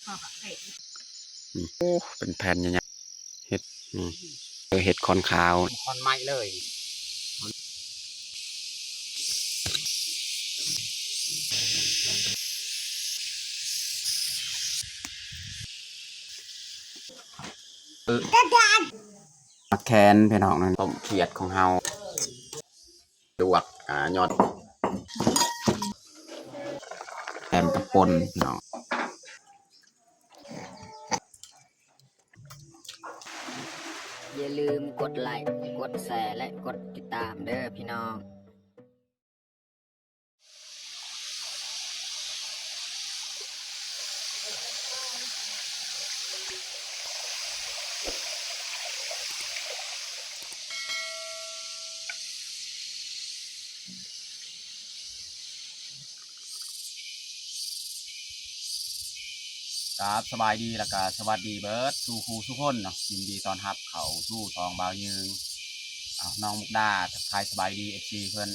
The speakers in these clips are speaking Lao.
ອືມ ໂອ້ ເປັນແຜ່ນໃຫຍ່ໆ ເຫັດ ນີ້ ເອີ ເຫັດຂອນຂາວ ຂອນໄມ້ເລີຍ. ໝາກແຄນ ພີ່ນ້ອງ ຕົ້ມຂຽດຂອງເຮົາ ລວກ ອ່າ ຍອດ ແກມກັບປົ່ນ ພີ່ນ້ອງ. ຢ່າລືມກົດໄລ້ ກົດແຊ ແລະ ກົດຕິດຕາມເດີ້ພີ່ນ້ອງ. ກາບສະບາຍດີ ແລ້ວກະສະຫວັດດີເບີດສູ່ຄູ່ສູ່ຄົນເນາະ, ຍິນດີຕ້ອນຮັບເຂົ້າສູ່ຊ່ອງບ່າວຍືງ. ເອົາ ນ້ອງມຸກດາ ທັກທາຍສະບາຍດີ ເອັຟຊີ ເພິ່ນ.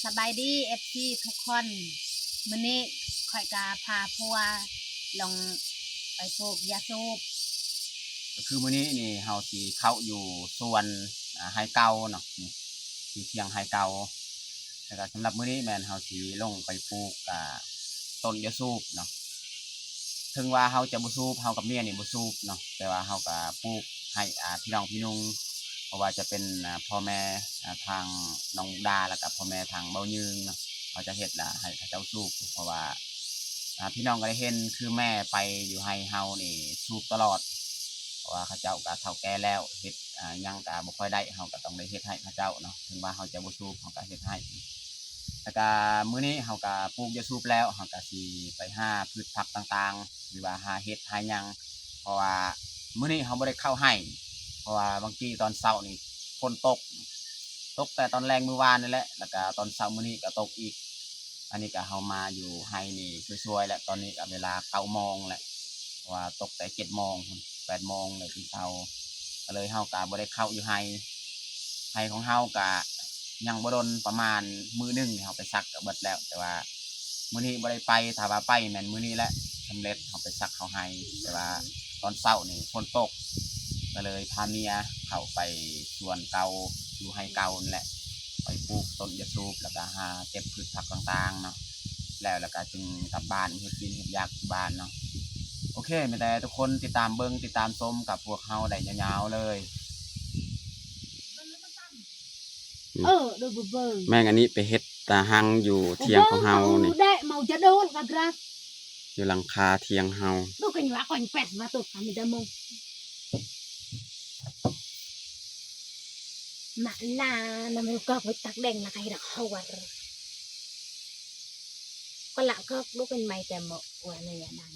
ສະບາຍດີ ເອັຟຊີ ທຸກຄົນ, ມື້ນີ້ຂ້ອຍກະພາຜົວລົງໄປປູກຢາສູບ. ກໍຄືມື້ນີ້ນີ້ເຮົາຊິເຂົ້າຢູ່ສວນ ອ່າ ໄຮ່ເກົ່າເນາະ, ນີ້ ຢູ່ທຽງໄຮ່ເກົ່າ. ແລ້ວກໍສຳລັບມື້ນີ້ແມ່ນເຮົາຊິລົງໄປປູກ ອ່າ ຕົ້ນຢາສູບເນາະ. ເຖິງວ່າເຮົາຈະບໍ່ສູບ, ເຮົາກັບເມຍນີ້ບໍ່ສູບເນາະ, ແຕ່ວ່າເຮົາກໍປູກໃຫ້ ອ່າ ພີ່ນ້ອງພີ່ນຸ່ງ ບໍ່ວ່າຈະເປັນ ອ່າ ພໍ່ແມ່ ອ່າ ທາງນ້ອງມຸກດາ ແລ້ວກໍພໍ່ແມ່ທາງບ່າວຍືງເນາະ, ເຮົາຈະເຮັດ ອ່າ ໃຫ້ເຂົາເຈົ້າສູບ. ເພາະວ່າ ອ່າ ພີ່ນ້ອງກໍໄດ້ເຫັນ ຄືແມ່ໄປຢູ່ໄຮ່ເຮົານີ້ສູບຕະຫຼອດ, ເພາະວ່າເຂົາເຈົ້າກໍເຖົ້າແກ່ແລ້ວ ເຮັດ ອ່າ ຫຍັງກໍບໍ່ຄ່ອຍໄດ້, ເຮົາກໍຕ້ອງໄດ້ເຮັດໃຫ້ເຂົາເຈົ້າເນາະ. ເຖິງວ່າເຮົາຈະບໍ່ສູບ ເຮົາກໍເຮັດໃຫ້. ແລ້ວກໍມື້ນີ້ເຮົາກໍປູກຢາສູບແລ້ວ, ເຮົາກໍຊິໄປຫາພືດຜັກຕ່າງໆ ຫຼືວ່າຫາເຫັດຫາຫຍັງ, ເພາະວ່າມື້ນີ້ເຮົາບໍ່ໄດ້ເຂົ້າໄຮ່, ເພາະວ່າບາງທີຕອນເຊົ້ານີ້ຝົນຕົກ, ຕົກແຕ່ຕອນແລງມື້ວານນີ້ແຫຼະ, ແລ້ວກໍຕອນເຊົ້າມື້ນີ້ກໍຕົກອີກ. ອັນນີ້ກໍເຮົາມາຢູ່ໄຮ່ນີ້ຊ່ວຍໆແຫຼະ, ຕອນນີ້ກໍເວລາເກົ້າໂມງແຫຼະ, ເພາະວ່າຕົກແຕ່ເຈັດໂມງ ແປດໂມງເລີຍເປັນເຊົ້າ, ກໍເລີຍເຮົາກໍບໍ່ໄດ້ເຂົ້າຢູ່ໄຮ່. ໄຮ່ຂອງເຮົາກະຍັງບໍ່ດົນ, ປະມານມື້ໜຶ່ງເຮົາໄປສັກກະເບິດແລ້ວ, ແຕ່ວ່າມື້ນີ້ບໍ່ໄດ້ໄປ. ຖ້າວ່າໄປແມ່ນມື້ນີ້ແຫຼະສຳເລັດ, ເຮົາໄປສັກເຂົ້າໄຮ່, ແຕ່ວ່າຕອນເຊົ້ານີ້ຝົນຕົກ, ກໍເລີຍພາເມຍເຂົ້າໄປສວນເກົ່າ ຢູ່ໄຮ່ເກົ່ານັ້ນແຫຼະ, ໄປປູກຕົ້ນຢາສູບ ແລ້ວກະຫາເກັບພືດຜັກຕ່າງໆເນາະ, ແລ້ວ ແລ້ວກະຈຶ່ງກັບບ້ານເຮັດກິນເຮັດຢາກຢູ່ບ້ານເນາະ. ໂອເຄ ມີແຕ່ທຸກຄົນຕິດຕາມເບິ່ງ ຕິດຕາມຊົມກັບພວກເຮົາໄດ້ຍາວໆເລີຍ. ເອີ ໂດຍບໍ່ເບິ່ງ ແມ່ງອັນນີ້ໄປເຮັດຕາຮັງຢູ່ທຽງຂອງເຮົານີ້ ແດະເມົາຈະໂດນກະກຣາດ ຢູ່ຫຼັງຄາທຽງເຮົາ. ໂດກະຍວາກອນແປດມາຕົກກະມີແຕ່ມົງ ມາລານຳກອກໄປຕັກແດງລະໄກດອກເຮົາວ່າ ກໍລະກໍບໍ່ເປັນໄມ້ແຕ່ເໝາະວ່າໃນອັນນັ້ນ.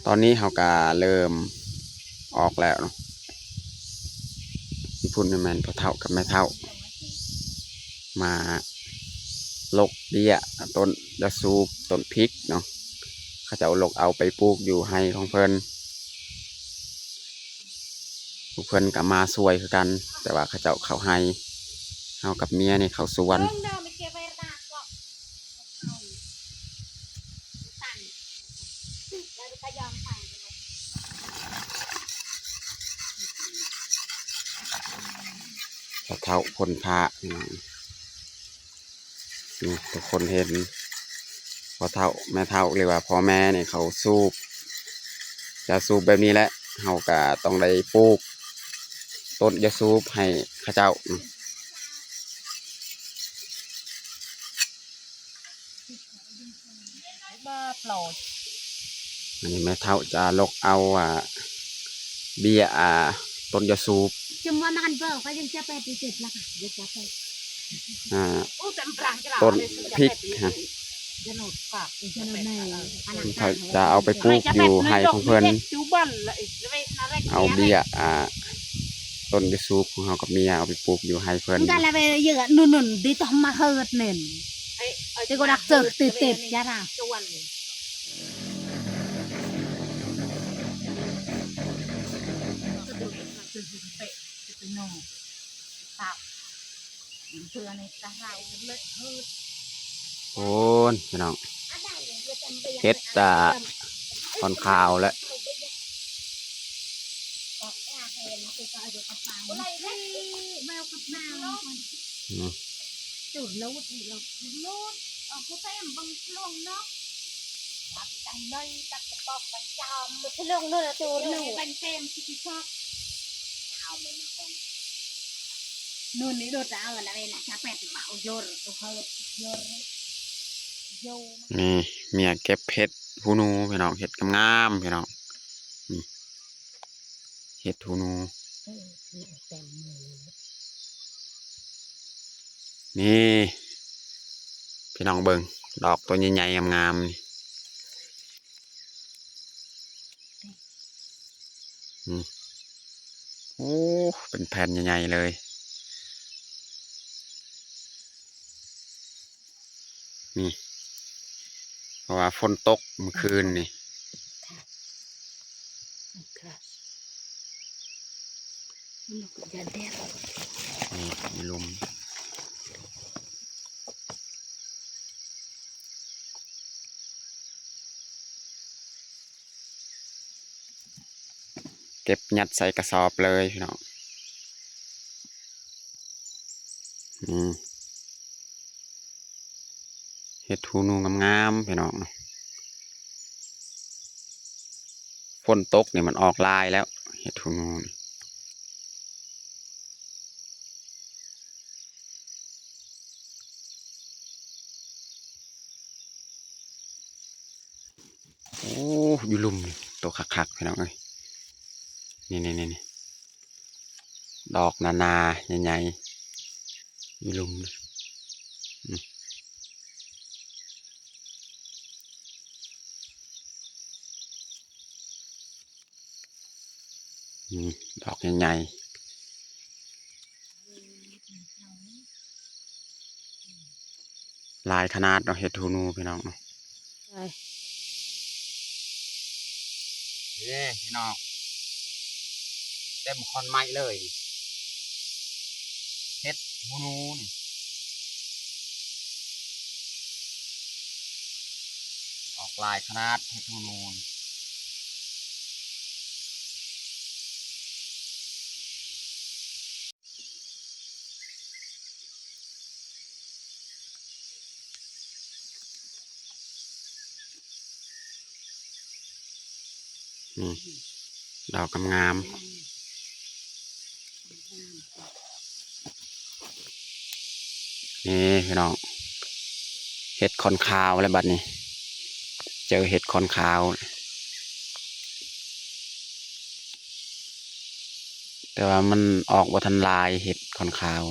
ຕອນນີ້ເຮົາກະເລີ່ມອອກແລ້ວເນາະ. ຢູ່ພຸ້ນແມ່ນພໍ່ເຖົ້າກັບແມ່ເຖົ້າ ມາຫຼົກເບ້ຍຕົ້ນຢາສູບ ຕົ້ນພິກເນາະ. ເຂົາເຈົ້າຫຼົກເອົາໄປປູກຢູ່ໄຮ່ຂອງເພິ່ນ. ພວກເພິ່ນກໍມາຊ່ວຍຄືກັນ, ແຕ່ວ່າເຂົາເຈົ້າເຂົ້າໄຮ່, ເຮົາກັບເມຍນີ້ເຂົ້າສວນ. ພໍ່ເຖົ້າພົ້ນພ້າ ພີ່ນ້ອງ. ນີ້ທຸກຄົນເຫັນ ພໍ່ເຖົ້າແມ່ເຖົ້າ ຫຼືວ່າພໍ່ແມ່ນີ້ເຂົາສູບຢາສູບແບບນີ້ແຫຼະ, ເຮົາກະຕ້ອງໄດ້ປູກຕົ້ນຢາສູບໃຫ້ເຂົາເຈົ້າ. ອັນນີ້ແມ່ເຖົ້າຈະຫຼົກເອົາ ອ່າ ເບ້ຍ ອ່າ ຕົ້ນຢາສູບ ອ່າ ຕົ້ນພິກຫັ້ນ ເພິ່ນຈະເອົາໄປປູກຢູ່ໄຮ່ຂອງເພິ່ນ. ເອົາເບ້ຍ ອ່າ ຕົ້ນຢາສູບຂອງເຮົາກັບເມຍ ເອົາໄປປູກຢູ່ໄຮ່ເພິ່ນ. ໂອ້ຍ ພີ່ນ້ອງ ເຫັດ ອ່າ ຂ້ອນຂາວແຫຼະ ອືມ ນີ້ ເມຍເກັບເຫັດຫູໜູ ພີ່ນ້ອງ ເຫັດງາມໆ ພີ່ນ້ອງ ນີ້ ເຫັດຫູໜູ ນີ້ ພີ່ນ້ອງເບິ່ງ ດອກໂຕໃຫຍ່ໆ ງາມໆ ນີ້ ອືມ ໂອ້ ເປັນແຜ່ນໃຫຍ່ໆ ເລີຍ ນີ້ ເພາະວ່າຝົນຕົກມື້ຄືນນີ້ ນີ້ ມີລົມ. ເກັບຍັດໃສ່ກະສອບເລີຍພີ່ນ້ອງ ອືມ ເຫັດຫູໜູງາມໆ ພີ່ນ້ອງ ຝົນຕົກນີ້ມັນອອກຫຼາຍແລ້ວ ເຫັດຫູໜູນີ້. ໂອ້ ຢູ່ລຸ່ມນີ້ ໂຕຄັກໆ ພີ່ນ້ອງເອີຍ ນີ້ໆໆ ດອກໜາໆ ໃຫຍ່ໆ ຢູ່ລຸ່ມນີ້ ອືມ ອືມ ດອກໃຫຍ່ໆ ຫຼາຍຂະໜາດເນາະ ເຫັດຫູໜູພີ່ນ້ອງເນາະ ເດ້ພີ່ນ້ອງ ເຕັມຂອນໄມ້ເລີຍ ເຫັດຫູໜູນີ້ ອອກຫຼາຍຂະໜາດ ເຫັດຫູໜູນີ້. ນີ້ ດອກງາມໆ ນີ້ພີ່ນ້ອງ ເຫັດຂອນຂາວແລ້ວບັດນີ້ ເຈີເຫັດຂອນຂາວ ແຕ່ວ່າມັນອອກບໍ່ທັນຫຼາຍ ເຫັດຂອນຂາວ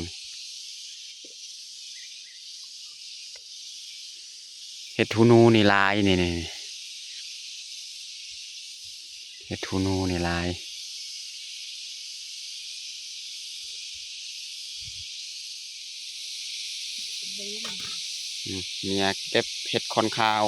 ເຫັດຫູໜູນີ້ຫຼາຍ ນີ້ໆ ເຫັດຫູໜູນີ້ຫຼາຍ ອືມ ເມຍເກັບເຫັດຂອນຂາວ.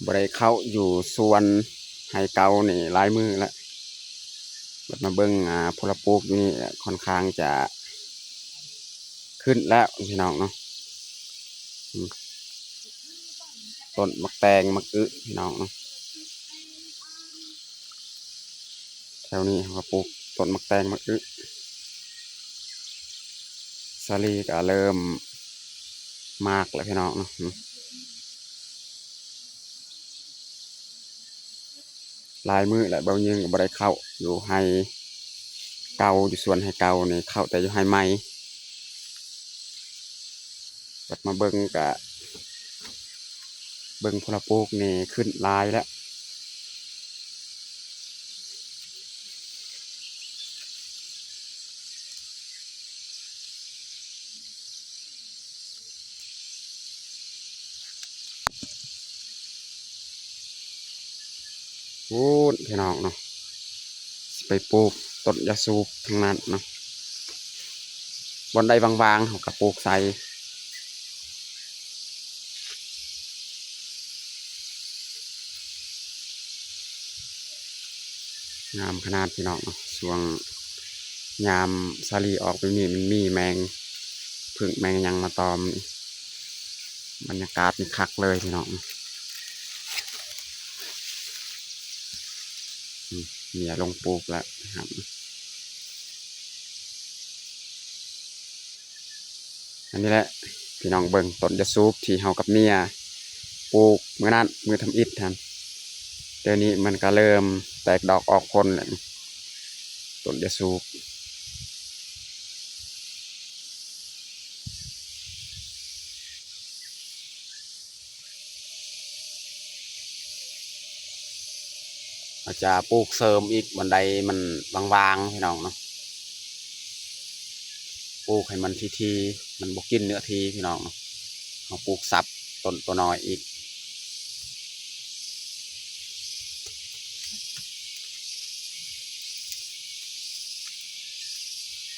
ບໍ່ໄດ້ເຂົ້າຢູ່ສວນໄຮ່ເກົ່ານີ້ຫຼາຍມື້ແລ້ວ ບັດມາເບິ່ງ ອ່າ ພົນລະປູກຢູ່ນີ້ຂ້ອນຂ້າງຈະຂຶ້ນແລ້ວພີ່ນ້ອງເນາະ ອືມ ຕົ້ນໝາກແຕງໝາກອຶພີ່ນ້ອງເນາະ. ແຖວນີ້ເຮົາກໍປູກຕົ້ນໝາກແຕງໝາກອຶ ສາລີກໍເລີ່ມໝາກແລ້ວພີ່ນ້ອງເນາະ. ຫຼາຍມື້ແລ້ວ ບ່າວຍືງກໍບໍ່ໄດ້ເຂົ້າຢູ່ໄຮ່ເກົ່າ ຢູ່ສວນໄຮ່ເກົ່ານີ້ ເຂົ້າແຕ່ຢູ່ໄຮ່ໃໝ່. ບັດມາເບິ່ງກະ ເບິ່ງພົນລະປູກນີ້ຂຶ້ນຫຼາຍແລ້ວ. ພຸ້ນພີ່ນ້ອງເນາະ ຊິໄປປູກຕົ້ນຢາສູບທາງນັ້ນເນາະ. ບ່ອນໃດວ່າງໆ ເຮົາກໍປູກໃສ່. ງາມຂະໜາດພີ່ນ້ອງເນາະ. ຊ່ວງຍາມສາລີອອກແບບນີ້ ມັນມີແມງຜຶ້ງແມງຫຍັງມາຕອມນີ້ ບັນຍາກາດນີ້ຄັກເລີຍພີ່ນ້ອງ. ອືມ ເມຍລົງປູກແລ້ວ ອັນນີ້ແຫຼະພີ່ນ້ອງ ເບິ່ງຕົ້ນຢາສູບທີ່ເຮົາກັບເມຍປູກມື້ນັ້ນ ມື້ທຳອິດຫັ້ນ ດຽວນີ້ມັນກະເລີ່ມແຕກດອກອອກຜົນແລ້ວ ຕົ້ນຢາສູບ. ອາດຈະປູກເສີມອີກບ່ອນໃດມັນວ່າງໆ ພີ່ນ້ອງເນາະ, ປູກໃຫ້ມັນຖີ່ໆ ມັນບໍ່ກິນເນື້ອທີ່ພີ່ນ້ອງເນາະ. ເຮົາປູກສັບຕົ້ນຕົວນ້ອຍອີກ.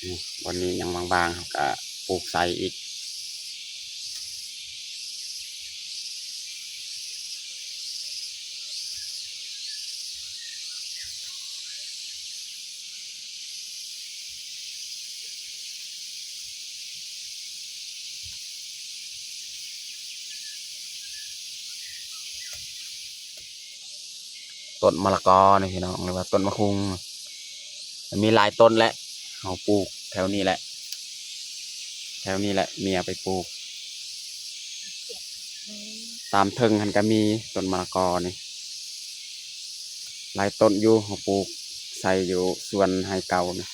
ນີ້ ບ່ອນນີ້ຍັງວ່າງໆ ເຮົາກະປູກໃສ່ອີກ. ຕົ້ນມະລະກອນີ້ພີ່ນ້ອງ ຫຼືວ່າຕົ້ນໝາກຫຸ່ງ ມັນມີຫຼາຍຕົ້ນແຫຼະ. ເຮົາປູກແຖວນີ້ແຫຼະ ແຖວນີ້ແຫຼະ ເມຍໄປປູກ. ຕາມເທິງຫັ້ນກະມີຕົ້ນມະລະກອນີ້ ຫຼາຍຕົ້ນຢູ່ ເຮົາປູກໃສ່ຢູ່ສວນໄຮ່ເກົ່ານີ້.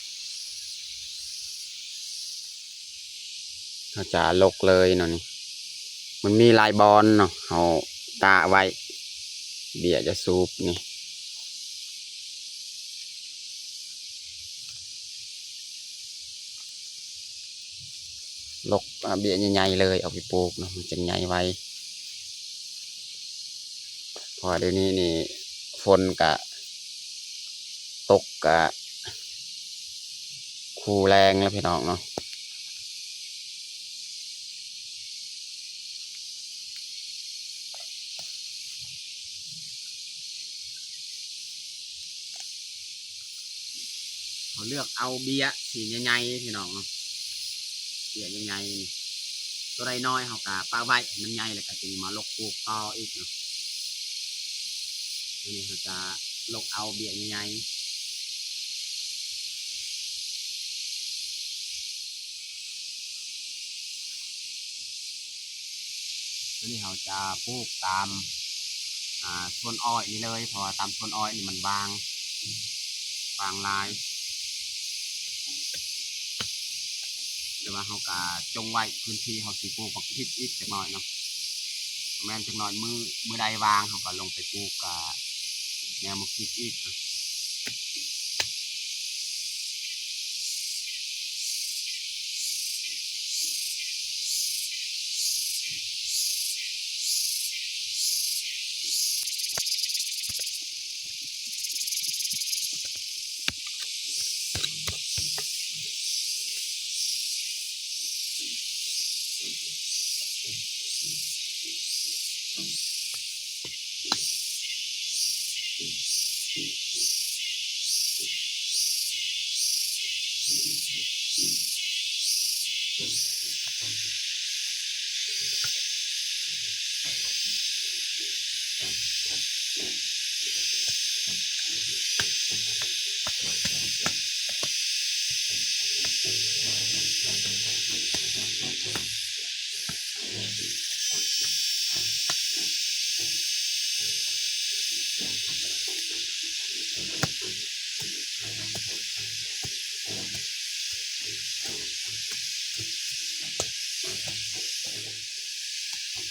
ເຮົາຈະລົກເລີຍເນາະນີ້ ມັນມີຫຼາຍບ່ອນເນາະ ເຮົາກະໄວ້ ເບ້ຍຢາສູບນີ້ ລົກ ອາ ເບ້ຍໃຫຍ່ໆ ເລີຍ ເອົາໄປປູກເນາະ ມັນຈຶ່ງໃຫຍ່ໄວ. ເພາະວ່າດຽວນີ້ນີ້ຝົນກະຕົກກະຄູ່ແລງແລ້ວພີ່ນ້ອງເນາະ. ເຮົາເລືອກເອົາເບ້ຍສີໃຫຍ່ໆ ພີ່ນ້ອງເນາະ ເບ້ຍໃຫຍ່ໆນີ້ ຕົວໃດນ້ອຍເຮົາກະປະໄວ້ໃຫ້ມັນໃຫຍ່ ແລ້ວກະຈຶ່ງມາລົກປູກຕໍ່ອີກເນາະ. ອັນນີ້ເຮົາຈະລົກເອົາເບ້ຍໃຫຍ່ໆ. ອັນນີ້ເຮົາຈະປູກຕາມ ອ່າ ສວນອ້ອຍນີ້ເລີຍ ເພາະວ່າຕາມສວນອ້ອຍນີ້ມັນຫວ່າງ ຫວ່າງຫຼາຍ. ແຕ່ວ່າເຮົາກະຈົ່ງໄວ້ພື້ນທີ່ ເຮົາຊິປູກໝາກພິກອີກຈັກໜ້ອຍເນາະ ແມ່ນຈັກໜ້ອຍ ມື້ ມື້ໃດຫວ່າງເຮົາກະລົງໄປປູກ ກະ ແນວໝາກພິກອີກ.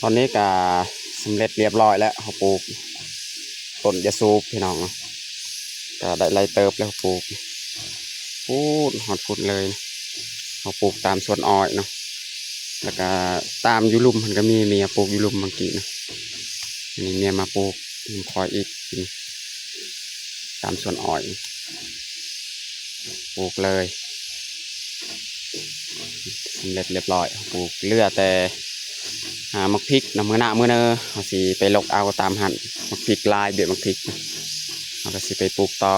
ຕອນນີ້ກະສຳເລັດລຽບລ້ອຍແລ້ວ ເຮົາປູກຕົ້ນຢາສູບພີ່ນ້ອງ ກະໄດ້ຫຼາຍເຕີບແລ້ວ ເຮົາປູກພຸ້ນ ຮອດພຸ້ນເລີຍ. ເຮົາປູກຕາມສວນອ້ອຍເນາະ ແລ້ວກະຕາມຢູ່ລຸ່ມຫັ້ນກະມີ ເມຍປູກຢູ່ລຸ່ມເມື່ອກີ້ນະ. ອັນນີ້ເມຍມາປູກນຳຂ້ອຍອີກ ຕາມສວນອ້ອຍ ປູກເລີຍ. ສຳເລັດລຽບລ້ອຍ ປູກເຫຼືອແຕ່ ອ່າ ໝາກພິກເນາະ. ມື້ໜ້າມື້ເນີເຮົາຊິໄປລົກເອົາຕາມຫັ້ນ ໝາກພິກຫຼາຍ ເບ້ຍໝາກພິກ ເຮົາກະຊິໄປປູກຕໍ່.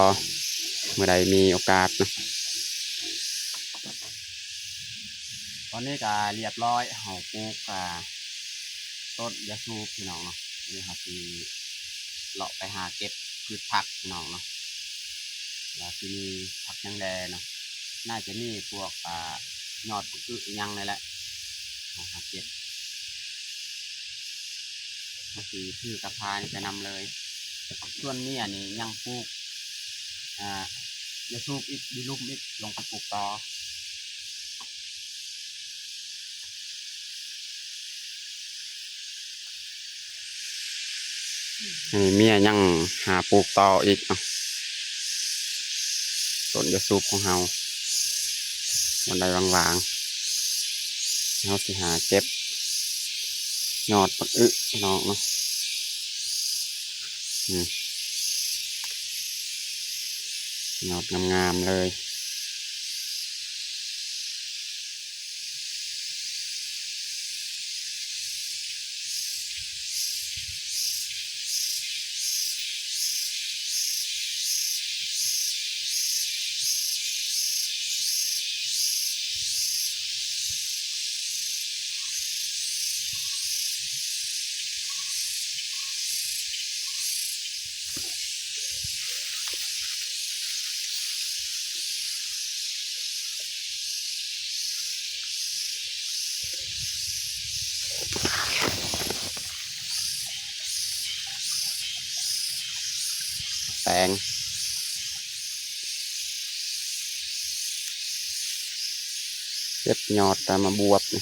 ເມື່ອໃດມີໂອກາດເນາະ. ຕອນນີ້ກໍລຽບຮ້ອຍ ເຮົາປູກ ອ່າ ຕົ້ນຢາສູບ ພີ່ນ້ອງເນາະ. ອັນນີ້ເຮົາຊິເລາະໄປຫາເກັບພືດຜັກ ພີ່ນ້ອງເນາະ ວ່າຊິມີຜັກຫຍັງແດ່ເນາະ. ໜ້າຈະມີພວກ ອ່າ ຍອດບັກອຶຫຍັງນີ້ແຫຼະ ເຮົາຫາເກັບ. ເຮົາຊິຖືກະພານີ້ໄປນຳເລີຍ. ສ່ວນເມຍນີ້ຍັງປູກ ອ່າ ຢາສູບອີກ ຢູ່ລຸ່ມອີກ ລົງໄປປູກຕໍ່. ອັນນີ້ເມຍຍັງຫາປູກຕໍ່ອີກເນາະ ຕົ້ນຢາສູບຂອງເຮົາ ບ່ອນໃດວ່າງໆ ເຮົາຊິຫາເກັບຍອດບັກອຶ ພີ່ນ້ອງເນາະ. ອືມ ຍອດງາມໆເລີຍ. ແຕງ ເກັບຍອດຕາມມາບວບນີ້.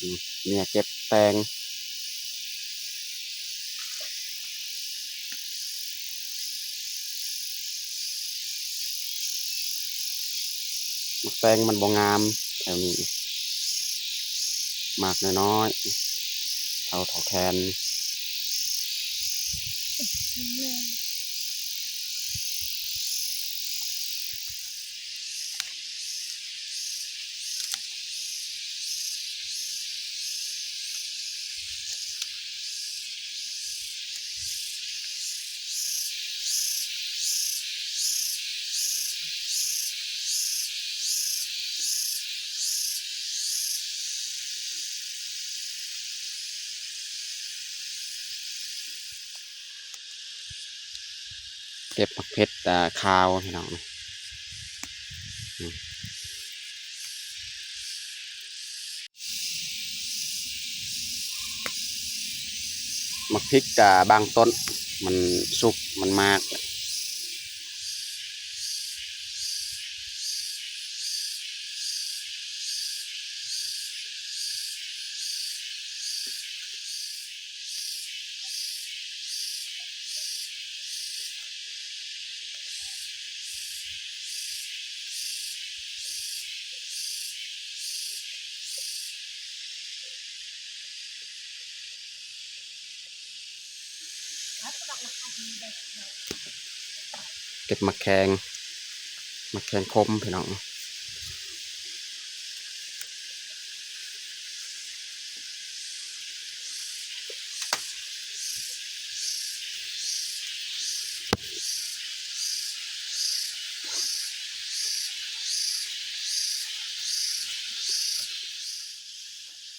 ອືມ ເມຍເກັບແຕງ ໝາກແຕງມັນບໍ່ງາມແຖວນີ້ ໝາກນ້ອຍໆ ເທົ່າ ເທົ່າແຂນ. ເກັບໝາກເຜັດ ອ່າ ຂາວ ພີ່ນ້ອງ. ໝາກພິກກະບາງຕົ້ນມັນສຸກ ມັນໝາກ. ເກັບໝາກແຄງ ໝາກແຄງຂົມ ພີ່ນ້ອງ.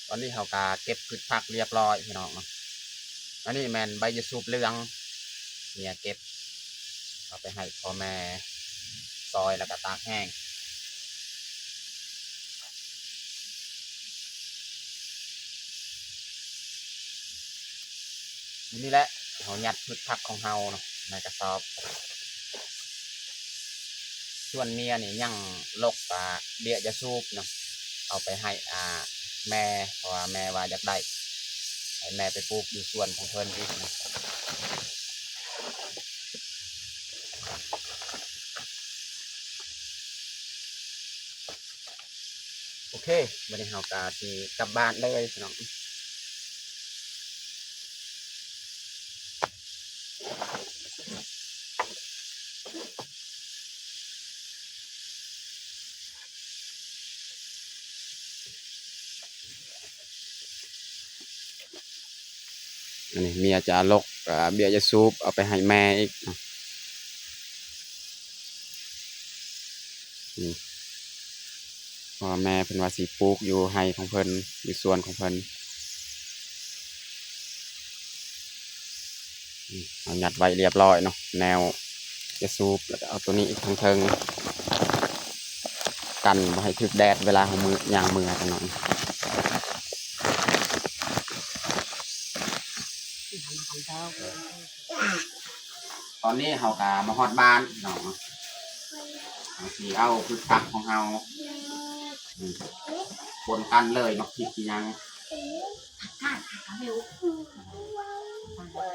ຕອນນີ້ເຮົາກະເກັບພືດຜັກລຽບຮ້ອຍ ພີ່ນ້ອງເນາະ. ອັນນີ້ແມ່ນໃບຢາສູບເຫຼືອງ ເມຍເກັບ ເອົາໄປໃຫ້ພໍ່ແມ່ຊອຍ ແລ້ວກະຕາກແຫ້ງ. ຢູ່ນີ້ແຫຼະ ເຮົາຍັດພືດຜັກຂອງເຮົາເນາະ ໃນກະສອບ. ສ່ວນເມຍນີ້ຍັງລົກ ອ່າ ເບ້ຍຢາສູບເນາະ ເອົາໄປໃຫ້ ອ່າ ແມ່ ເພາະວ່າແມ່ວ່າຢາກໄດ້ ໃຫ້ແມ່ໄປປູກຢູ່ສວນຂອງເພິ່ນອີກເນາະ. ໂອເຄ ບັດນີ້ເຮົາກະຊິກັບບ້ານເລີຍພີ່ນ້ອງ. ອັນນີ້ເມຍຈະລົກ ເອີ ເບ້ຍຈະສູບເອົາໄປໃຫ້ແມ່ອີກ. ອືມ ເພາະວ່າແມ່ເພິ່ນວ່າຊິປູກຢູ່ໄຮ່ຂອງເພິ່ນ ຢູ່ສວນຂອງເພິ່ນ. ອືມ ເຮົາຍັດໄວ້ລຽບຮ້ອຍເນາະ ແນວຈະສູບ ແລ້ວກໍເອົາໂຕນີ້ອີກທາງເທິງ ກັນບໍ່ໃຫ້ຖືກແດດເວລາເຮົາມື ຍ່າງເມືອຈັກໜ້ອຍ. ຕອນນີ້ເຮົາກະມາຮອດບ້ານພີ່ນ້ອງເນາະ ເຮົາຊິເອົາພືດຜັກຂອງເຮົາ ອືມ ປົນກັນເລີຍ ໝາກພິກອີ່ຫຍັງ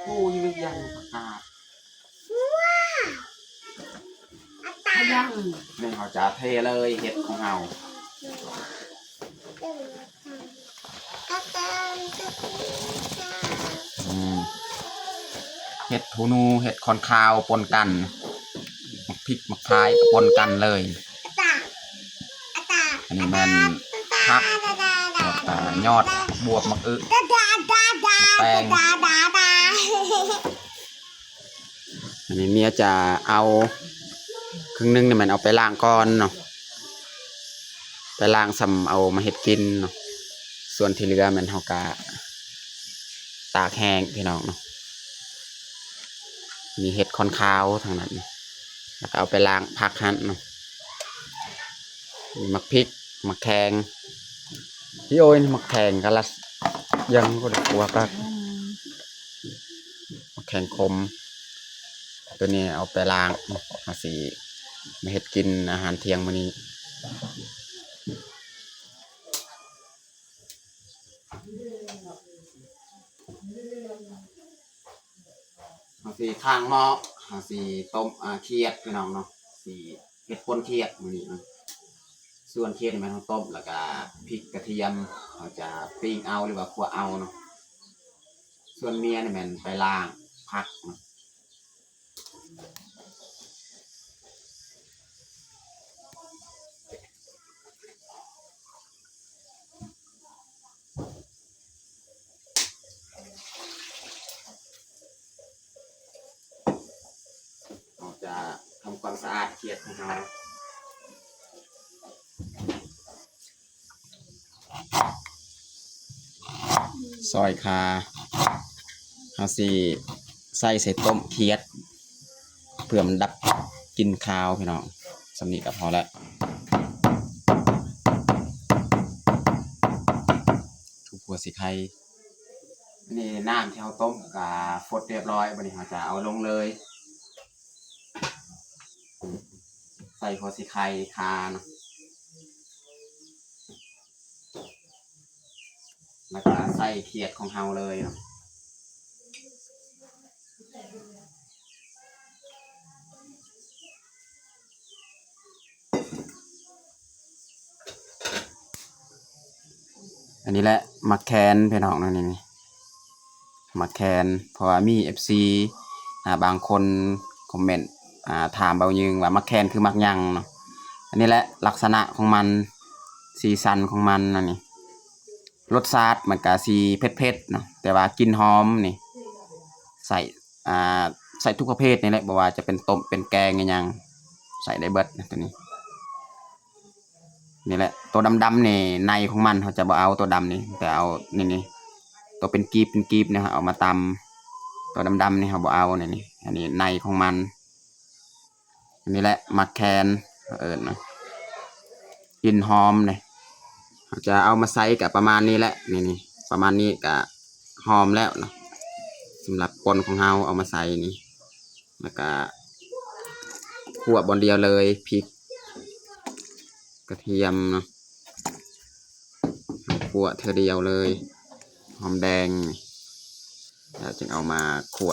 ໂອ້ຍ ຍັງຜັກກາດ ນີ້ເຮົາຈະເທເລີຍເຫັດຂອງເຮົາ. ອືມ ເຫັດຫູໜູ ເຫັດຂອນຂາວປົນກັນ ໝາກພິກໝາກພາຍກໍປົນກັນເລີຍ. ອັນນີ້ແມ່ນຜັກ ແລ້ວກໍຍອດບວບ ໝາກອຶ ໝາກແຕງ. ອັນນີ້ເມຍຈະເອົາເຄິ່ງໜຶ່ງນີ້ແມ່ນເອົາໄປລ້າງກ່ອນເນາະ ໄປລ້າງຊ່ຳເອົາມາເຮັດກິນເນາະ ສ່ວນທີ່ເຫຼືອແມ່ນເຮົາກະຕາກແຫ້ງພີ່ນ້ອງເນາະ. ມີເຫັດຂອນຂາວທັງນັ້ນ ແລ້ວກະເອົາໄປລ້າງຜັກຫັ້ນເນາະ. ມີໝາກພິກ ໝາກແຂງ ພີ່ໂອ້ຍ ໝາກແຂງກະລະຍັງບໍ່ໄດ້ຄົວຄັກ ໝາກແຂງຂົມ ໂຕນີ້ເອົາໄປລ້າງ ເຮົາຊິມາເຮັດກິນອາຫານທ່ຽງມື້ນີ້. ເຮົາຊິຂ້າງໝໍ້ ເຮົາຊິຕົ້ມ ອາ ຂຽດພີ່ນ້ອງເນາະ ຊິເຮັດປົ່ນຂຽດມື້ນີ້ເນາະ. ສ່ວນຂຽດນີ້ແມ່ນເຮົາຕົ້ມ ແລ້ວກະພິກກະທຽມ ເຮົາຈະປີ້ງເອົາ ຫຼືວ່າຂົ້ວເອົາເນາະ. ສ່ວນເມຍນີ້ແມ່ນໄປລ້າງຜັກເນາະ. ເຮົາຈະທຳຄວາມສະອາດຂຽດຂອງເຮົາ. ຊອຍຂ່າ ເຮົາຊິໃສ່ໃສ່ຕົ້ມຂຽດ ເພື່ອມັນດັບກິ່ນຄາວພີ່ນ້ອງ. ສ່ຳນີ້ກໍພໍແລ້ວ. ທຸບຫົວສີໄຄ. ອັນນີ້ນ້ຳທີ່ເຮົາຕົ້ມກໍຟົດຮຽບຮ້ອຍ, ບັດນີ້ເຮົາຈະເອົາລົງເລີຍ. ໃສ່ຫົວສີໄຄຂ່າເນາະ ແລ້ວກໍໃສ່ຂຽດຂອງເຮົາເລີຍເນາະ. ອັນນີ້ແຫຼະໝາກແຄນພີ່ນ້ອງເນາະ ນີ້ ນີ້ໝາກແຄນ ເພາະວ່າມີເອັຟຊີ ອ່າ ບາງຄົນຄອມເມັນ ອ່າ ຖາມເບົາຍືງວ່າໝາກແຄນຄືໝາກຫຍັງເນາະ. ອັນນີ້ແຫຼະລັກສະນະຂອງມັນ ສີສັນຂອງມັນ ອັນນີ້ ລົດຊາດມັນກະຊິເຜັດໆເນາະ ແຕ່ວ່າກິ່ນຫອມນີ້ ໃສ່ ອ່າ ໃສ່ທຸກປະເພດນີ້ແຫຼະ ບໍ່ວ່າຈະເປັນຕົ້ມເປັນແກງອີ່ຫຍັງ ໃສ່ໄດ້ເບິດນະ ໂຕນີ້. ນີ້ແຫຼະ ໂຕດຳໆນີ້ ໃນຂອງມັນເຮົາຈະບໍ່ເອົາໂຕດຳນີ້ ແຕ່ເອົານີ້ ນີ້ ໂຕເປັນກີບເປັນກີບນີ້ ເຮົາເອົາມາຕຳ ໂຕດຳໆນີ້ເຮົາບໍ່ເອົາ ນີ້ ນີ້ ອັນນີ້ໃນຂອງມັນ. ອັນນີ້ແຫຼະໝາກແຄນ ເຂົາເອີ້ນນະ ກິ່ນຫອມເດ້. ເຮົາຈະເອົາມາໃສ່ກະປະມານນີ້ແຫຼະ ນີ້ ນີ້ ປະມານນີ້ກະຫອມແລ້ວເນາະ. ສຳລັບປົ່ນຂອງເຮົາເອົາມາໃສ່ນີ້ ແລ້ວກະຂົ້ວບ່ອນດຽວເລີຍ ພິກ ກະທຽມເນາະ ຂົ້ວເທື່ອດຽວເລີຍ ຫອມແດງ ແລ້ວຈຶ່ງເອົາມາຂົ້ວ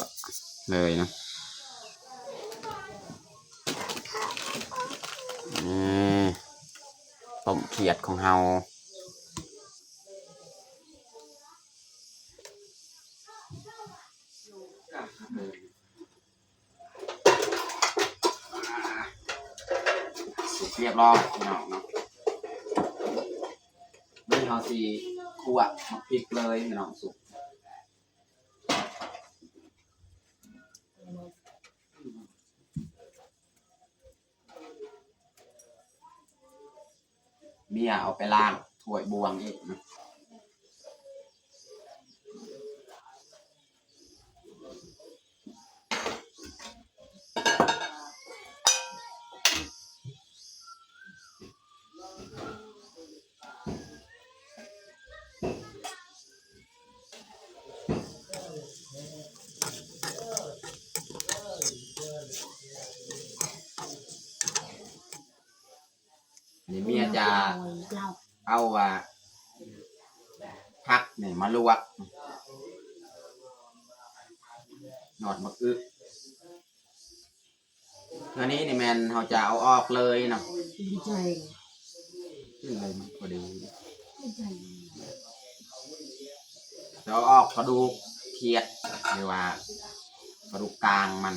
ເລີຍເນາະ. ນີ້ ຕົ້ມຂຽດຂອງເຮົາ. ສຸກຮຽບຮ້ອຍພີ່ນ້ອງເນາະ. ນີ້ເຮົາຊິຂົ້ວໝາກພິກເລີຍພີ່ນ້ອງ ສຸກ. ເມຍເອົາໄປລ້າງຖ້ວຍບ່ວງອີກນະ. ອັນນີ້ເມຍຈະເອົາ ອ່າ ຜັກນີ້ມາລວກ ຍອດໝາກອຶ. ເທື່ອນີ້ນີ້ແມ່ນເຮົາຈະເອົາອອກເລີຍເນາະ. ບໍ່ໃສ່ ກິນເລີຍມັນພໍດີ. ບໍ່ໃສ່ ຈະເອົາອອກກະດູກຂຽດ ຫຼືວ່າກະດູກກາງມັນ.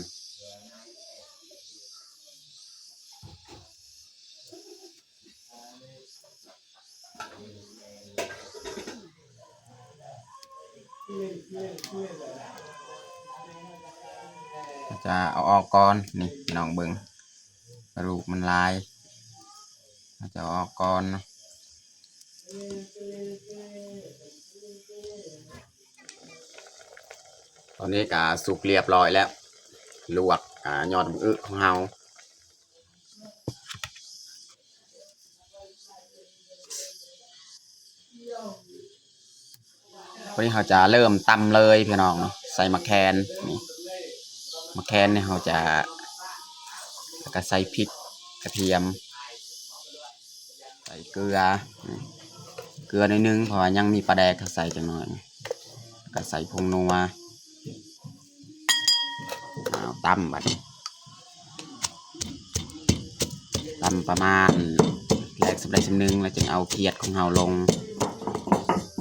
ຈະເອົາອອກກ່ອນ ນີ້ພີ່ນ້ອງເບິ່ງ ກະດູກມັນຫຼາຍ ຈະເອົາອອກກ່ອນເນາະ. ຕອນນີ້ກະສຸກລຽບຮ້ອຍແລ້ວ ລວກ ອ່າ ຍອດໝາກອຶຂອງເຮົາ. ວັນນີ້ເຮົາຈະເລີ່ມຕຳເລີຍພີ່ນ້ອງເນາະ ໃສ່ໝາກແຄນນີ້ ໝາກແຄນນີ້ເຮົາຈະ ແລ້ວກະໃສ່ພິກ ກະທຽມ ໃສ່ເກືອ ເກືອໜ້ອຍໜຶ່ງ ເພາະວ່າຍັງມີປາແດກ ເຮົາໃສ່ຈັກໜ້ອຍ ແລ້ວກະໃສ່ຜົງນົວ. ເອົາ ຕຳບັດນີ້ ຕຳປະມານແຫຼກສ່ຳໃດສ່ຳໜຶ່ງ ແລ້ວຈຶ່ງເອົາຂຽດຂອງເຮົາລົງ.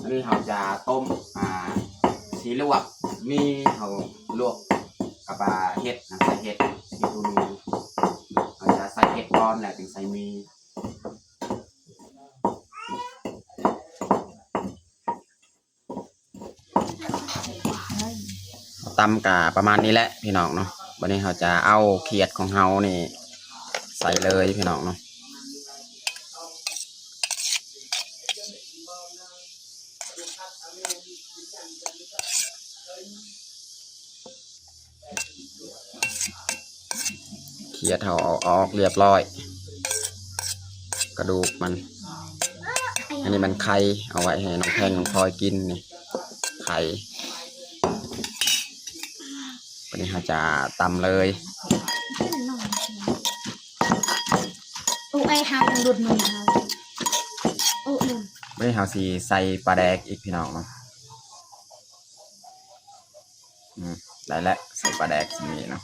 ອັນນີ້ເຮົາຈະຕົ້ມ ອ່າ ຊິລວກໝີ່ ເຮົາລວກກັບ ອ່າ ເຫັດນະ ໃສ່ເຫັດ ເຫັດຫູໜູ ເຮົາຈະໃສ່ເຫັດກ່ອນ ແລ້ວຈຶ່ງໃສ່ໝີ່. ຕຳກະປະມານນີ້ແຫຼະພີ່ນ້ອງເນາະ. ບັດນີ້ເຮົາຈະເອົາຂຽດຂອງເຮົານີ້ໃສ່ເລີຍພີ່ນ້ອງເນາະ. ຂຽດເຮົາເອົາອອກລຽບຮ້ອຍ ກະດູກມັນ. ອັນນີ້ມັນໄຂ່ ເອົາໄວ້ໃຫ້ນ້ອງແພງນ້ອງພອຍກິນນີ້ ໄຂ່. ບັດນີ້ເຮົາຈະຕຳເລີຍ. ໂອ້ຍ ເຮົາຫຼຸດມືເຮົາ. ໂອ້ຍ ບັດນີ້ເຮົາຊິໃສ່ປາແດກອີກພີ່ນ້ອງເນາະ. ອືມ ໄດ້ແລ້ວ ໃສ່ປາແດກສ່ຳນີ້ເນາະ.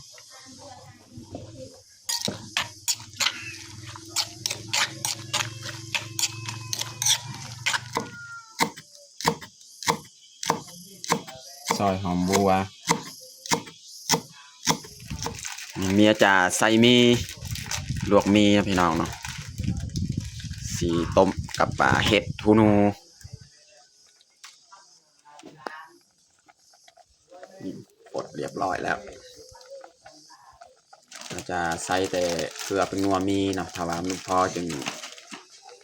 ຊອຍຫອມບົວ. ນີ້ເມຍຈະໃສ່ໝີ່ ລວກໝີ່ເນາະພີ່ນ້ອງເນາະ ຊິຕົ້ມກັບ ອ່າ ເຫັດຫູໜູ. ນີ້ ປົດລຽບຮ້ອຍແລ້ວ ເຮົາຈະໃສ່ແຕ່ເກືອແປ້ງນົວໝີ່ເນາະ. ຖ້າວ່າມັນບໍ່ພໍຈຶ່ງ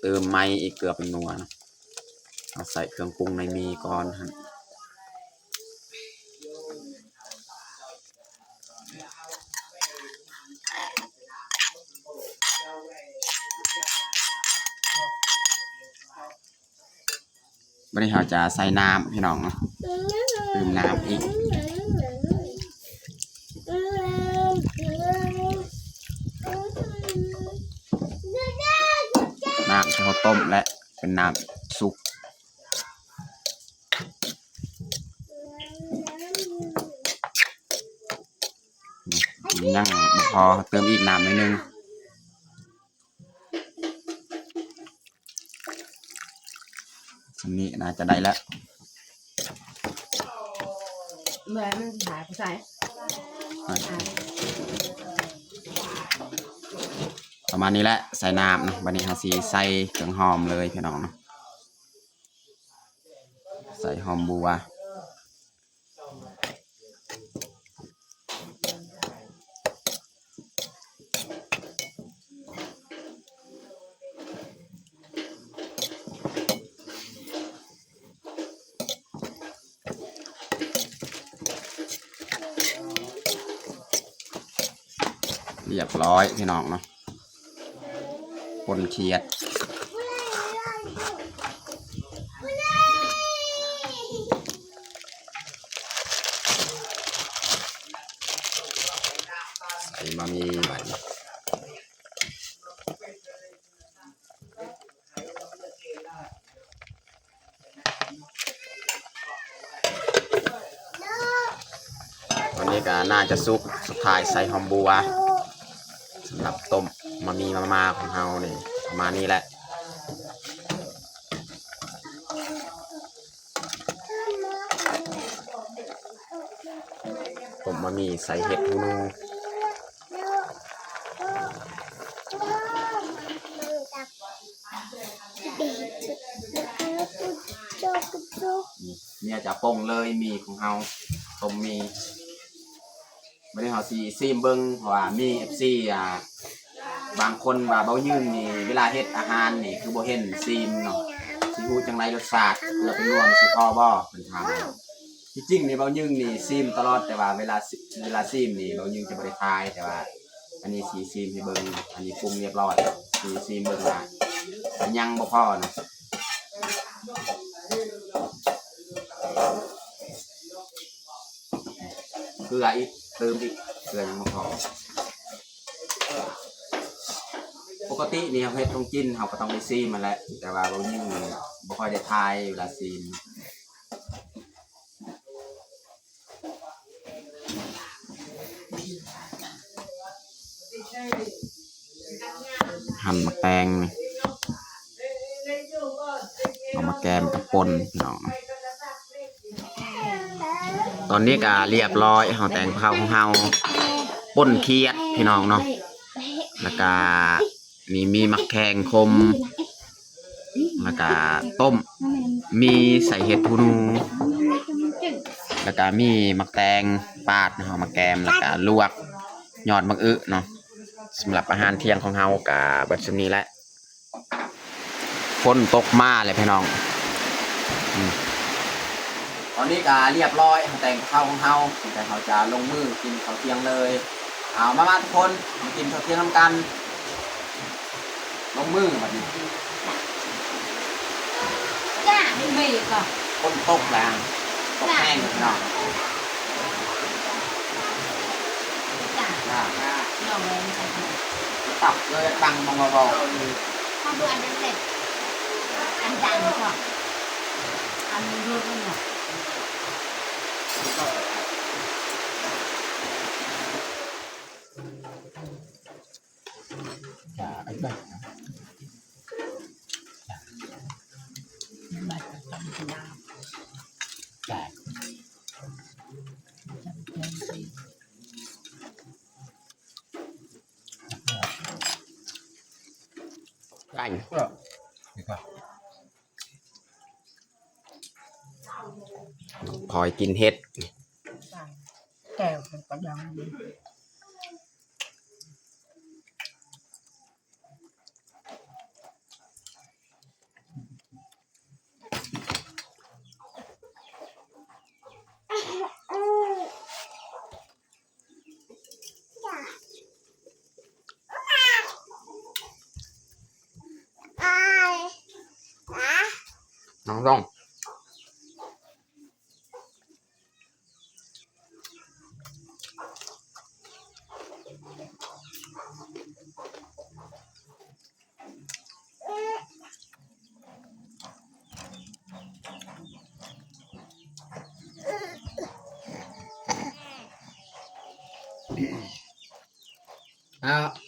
ເຕີມໃໝ່ອີກ ເກືອແປ້ງນົວເນາະ. ເຮົາໃສ່ເຄື່ອງປຸງໃນໝີ່ກ່ອນຫັ້ນ. ບັດນີ້ເຮົາຈະໃສ່ນ້ຳພີ່ນ້ອງເນາະ ຕື່ມນ້ຳອີກ. ນ້ຳທີ່ເຮົາຕົ້ມແຫຼະ ເປັນນ້ຳຊຸບ. ອືມ ຍັງບໍ່ພໍ ເຕີມອີກນ້ຳໜ້ອຍໜຶ່ງ. ສ່ຳນີ້ໜ້າຈະໄດ້ແລ້ວ. ແມ່ມັນຫາຍໄປໃສ? ປະມານນີ້ແຫຼະ ໃສ່ນ້ຳເນາະ. ບັດນີ້ເຮົາຊິໃສ່ເຄື່ອງຫອມເລີຍພີ່ນ້ອງເນາະ. ໃສ່ຫອມບົວ. ໃ ຮຽບຮ້ອຍພີ່ນ້ອງເນາະ ປົນຂຽດ ໃສ່ມາມີບາດນີ້. ຕອນນີ້ກໍໜ້າຈະສຸກ ສຸດທ້າຍໃສ່ຫອມບົວ ສຳລັບຕົ້ມມາມີມາມ່າຂອງເຮົານີ້ ປະມານນີ້ແຫຼະ. ຕົ້ມມາມີໃສ່ເຫັດຫູໜູ. ນີ້ ເມຍຈະປົງເລີຍໝີ່ຂອງເຮົາ ຕົ້ມໝີ່. ບັດນີ້ເຮົາຊິຊີມເບິ່ງ ເພາະວ່າມີເອັຟຊີ ອ່າ ບາງຄົນວ່າເບົາຍືງນີ້ ເວລາເຮັດອາຫານນີ້ຄືບໍ່ເຫັນຊີມເນາະ ຊິຮູ້ຈັ່ງໃດລົດຊາດ ເກືອເປັນນົວນີ້ຊິພໍບໍ່ ເພິ່ນຖາມ. ທີ່ຈິງນີ້ເບົາຍືງນີ້ຊີມຕະຫຼອດ ແຕ່ວ່າເວລາ ເວລາຊີມນີ້ເບົາຍືງຈະບໍ່ໄດ້ຖ່າຍ ແຕ່ວ່າອັນນີ້ຊິຊີມໃຫ້ເບິ່ງ. ອັນນີ້ປຸງຮຽບຮ້ອຍ ຊິຊີມເບິ່ງວ່າຍັງບໍ່ພໍນະ. ເກືອອີກ ຕື່ມອີກ ເກືອຍັງບໍ່ພໍ. ປົກກະຕິນີ້ເຮົາເຮັດຂອງກິນ ເຮົາກໍຕ້ອງໄດ້ຊີມຫັ້ນແຫຼະ ແຕ່ວ່າເບົາຍືງນີ້ບໍ່ຄ່ອຍໄດ້ຖ່າຍເວລາຊີມ. ຫັ່ນໝາກແຕງ ເອົາມາແກມກັບປົ່ນພີ່ນ້ອງ. ຕອນນີ້ກໍຮຽບຮ້ອຍ ເຮົາແຕ່ງກັບເຂົ້າຂອງເຮົາ ປົ່ນຂຽດພີ່ນ້ອງເນາະ ແລ້ວກໍ ນີ້ມີໝາກແຂ້ງຂົມ ແລ້ວກະຕົ້ມໝີ່ໃສ່ເຫັດຫູໜູ ແລ້ວກະມີໝາກແຕງປາດເນາະ ເອົາມາແກມ ແລ້ວກະລວກຍອດໝາກອຶເນາະ. ສຳລັບອາຫານທ່ຽງຂອງເຮົາກະເບິດສ່ຳນີ້ແຫຼະ. ຝົນຕົກມາແລ້ວພີ່ນ້ອງ. ອືມ ຕອນນີ້ກະຮຽບຮ້ອຍ ເຮົາແຕ່ງກັບເຂົ້າຂອງເຮົາ ແຕ່ເຮົາຈະລົງມືກິນເຂົ້າທ່ຽງເລີຍ. ເອົາ ມາ ມາທຸກຄົນ ມາກິນເຂົ້າທ່ຽງນຳກັນ. ລົງມືບັດນີ້. ຈ້າ ມີກະ ຝົນຕົກແລ້ວ ຕົກແຮງພີ່ນ້ອງ. ຈ້າ ຈ້າ ນ້ອງເອີຍ ຕັບເລີຍ ຕັ້ງມອງເບົາໆ. ເຮົາບໍ່ອັນນັ້ນເລີຍ ອັນດັງພວກ ອັນເລີຍເນາະ. ພອຍກິນເຫັດ ແຈ່ວມັນກໍຍັງດີ. ນ້ອງ ນ້ອງ. ເອົາ